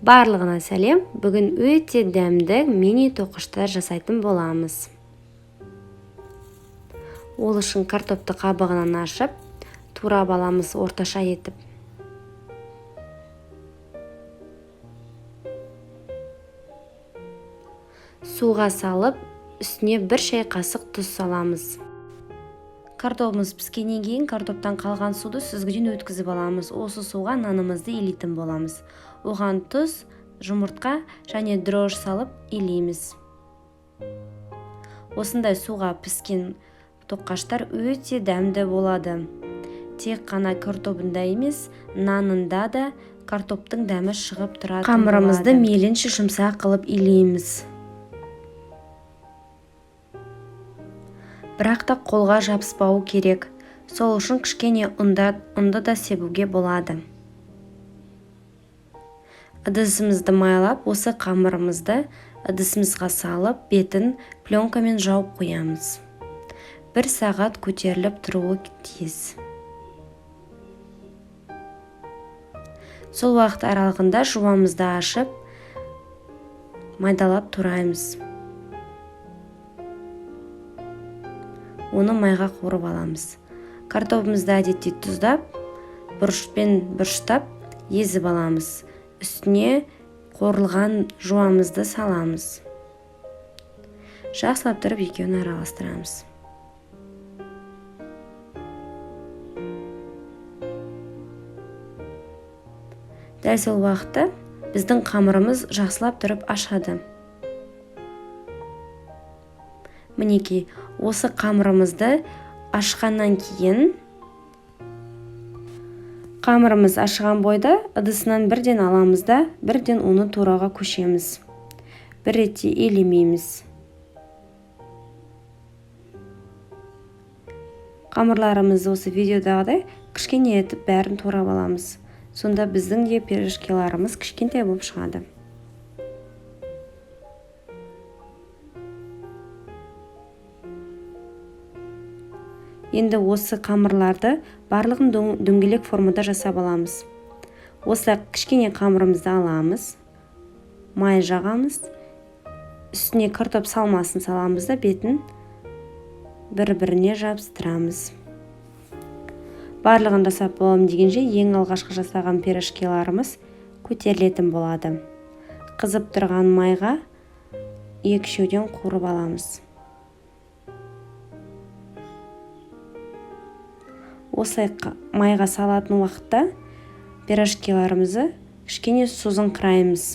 Барлығына сәлем. Бүгін өте дәмді мини тоқыштар жасайтын боламыз. Ол үшін картопты қабығынан ашып, турап аламыз орташа етіп. Суға салып, үстіне 1 шай қасық тұз саламыз. Картобымыз піскеннен кейін картоптан қалған суды сүзгіден өткізіп аламыз. Осы суға нанымызды илейтін боламыз. Оған тұз, жұмыртқа және дрожж салып илейміз. Осындай суға піскен тоқаштар өте дәмді болады. Тек қана картобында емес, нанында да картоптың дәмі шығып тұратын Қамырымызды болады. Мейлінше жұмсақ қылып илейміз. Бірақ та қолға жабыспауы керек. Сол үшін кішкене ұнды да себуге болады. Ыдысымызды майлап, осы қамырымызды ыдысымызға салып, бетін пленкамен жауып қоямыз. 1 сағат көтеріліп тұруы тиіс. Сол уақыт аралығында жуамызды ашып, майдалап тураймыз. Оны майға қуырып аламыз. Картобымызды әдетте тұздап, бұрышпен бұрыштап езіп аламыз. Үстіне қуырылған жуамызды саламыз. Жақсылап тұрып екеуін араластырамыз. Дәл сол уақытта біздің қамырымыз жақсылап тұрып ашады. Мінекей, осы қамырымызды ашқаннан кейін қамырымыз ашыған бойда ыдысынан бірден аламыз да, бірден оны турауға көшеміз. Бір ретте елемейміз. Қамырларымызды осы видеодағыдай кішкене етіп бәрін турап аламыз. Сонда біздің де пирожкиларымыз кішкентай болып шығады. Енді осы қамырларды барлығын дөңгелек формада жасап аламыз. Осылай кішкене қамырымызды аламыз, май жағамыз, үстіне картоп салмасын саламыз да бетін бір-біріне жабыстырамыз. Барлығын жасап боламын дегенше ең алғашқы жасаған пирожкиларымыз көтерілетін болады. Қызып тұрған майға екі-үшеуден қуырып аламыз. Осылай майға салатын уақытта пирожкиларымызды кішкене созыңқыраймыз.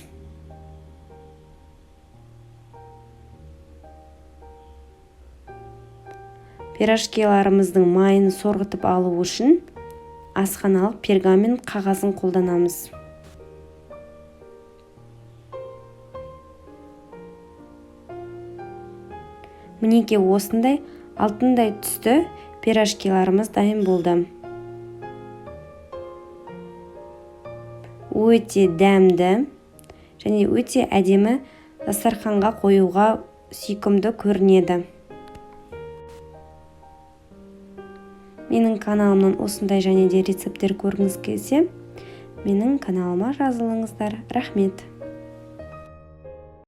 Пирожкиларымыздың майын сорғытып алу үшін асханалық пергамент қағазын қолданамыз. Мінекей осындай алтындай түсті пирожкиларымыз дайын болды. Өте дәмді және өте әдемі дастарханға қоюға сүйкімді көрінеді. Менің каналымнан осындай және де рецепттер көргіңіз келсе, менің каналыма жазылыңыздар. Рахмет.